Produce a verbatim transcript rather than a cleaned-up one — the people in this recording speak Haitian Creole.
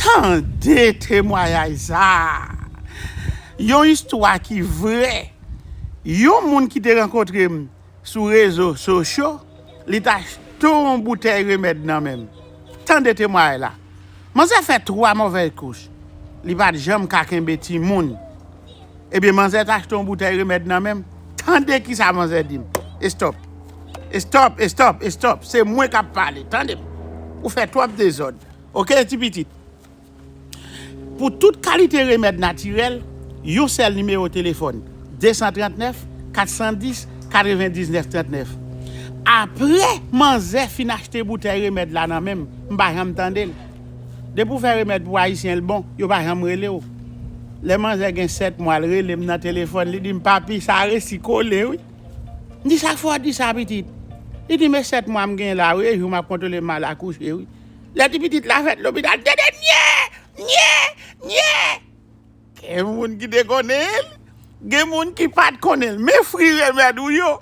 Tande temwayaj sa a. Yon istwa ki vrè. Yon moun ki te rankontre m sou rezo sosyo, li t achte yon boutèy remèd nan men m. Tande temwayaj la. Manzè fè twa move kouch. Li pa t janm ka kenbe timoun. Ebyen, manzè t achte yon boutèy remèd nan men m. Tande kisa manzè di m. Stop. Stop, stop, stop. Se mwen k ap pale. Tande m. Ou fè twòp dezòd. Oke, ti pitit. Pou tout kalite remèd natirèl, yon sèl nimewo telefòn, de san trannèf, kat san dis, katrevendiznèf trannèf. Apre manzè fin achte boutèy remèd la nan men m, m pa janm tande l. Depi w fè remèd pou Ayisyen, l bon, yo pa janm rele w. Lè manzè gen sèt mwa, l rele m nan telefòn, li di m, "Papi, sa resi kole, wi." M di, "Sa k fè w di sa, pitit?" Li di, "Men sèt mwa m gen la, wi, e jou m ap kontwole m al akouche, wi." Lè ti pitit la fèt lopital, tande nyè, nyè, nyè. Gen moun ki te konnen l, gen moun ki pa t konnen l. Men fri remèd ou yo.